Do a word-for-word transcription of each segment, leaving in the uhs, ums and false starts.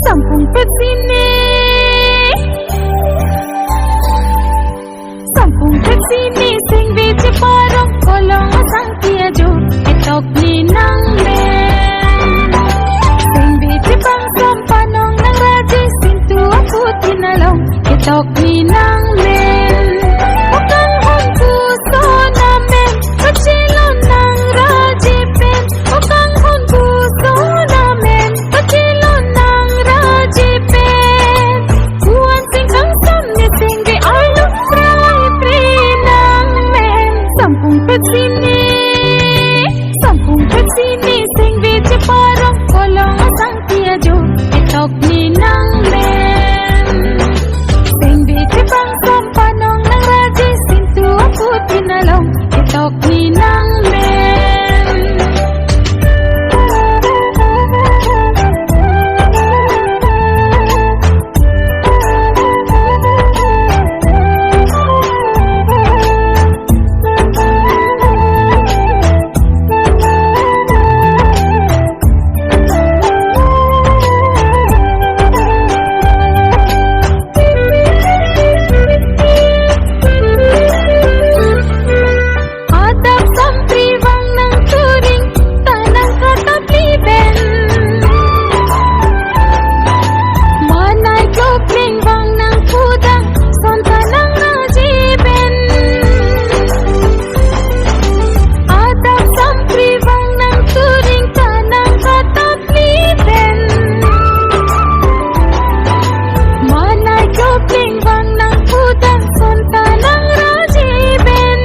Sampung petsine. Sampung petsine, sengve cheparong, kolong asangti ajo, ketok ni nangmen. Sengve chepangsam panong nangraje, sintu aphutin along, ketok ni nangmen. Okanghon puson amen, pachelo nangraje pen. Okanghon puson amen, pachelo nangraje pen. Puan sing kangsam ne sengve arlo prai pre nangmen. Sampung petsine, sampung petsine, sengve cheparong, kolong asangti ajo, ketok ni nangmen. Sengve chepangsam panong nangraje, sintu aphutin along, ketok ni nangmen. Adap sampri vang nangturing, ta nangkatap liben. Manai klopling vang nangpudang, son ta nangraje pen. Adap sampri vang nangturing, ta nangkatap liben. Manai klopling vang nangpudang, son ta nangraje pen.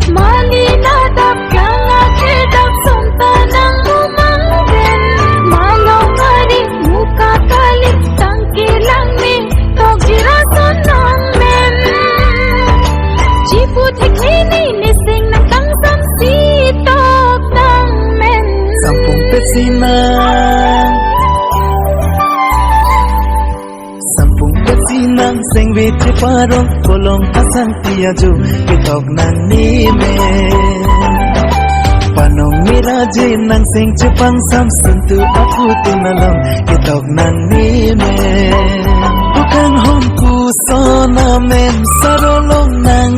Mali nadap klang akedak, son ta nangmumang pen. Malong ari muka kali, tangke langme, tokji ra son nangmen. Chipu thekthe ne, ne seng nangkangsam si tok nangmen. Sampung petsine. Sampung petsine, sengve cheparong, kolong asangti ajo, ketok nang ni men. Panong nangraje, nangseng chepangsam, sintu aphutin along, ketok nang ni men. Okanghon puson amen, sarolong nang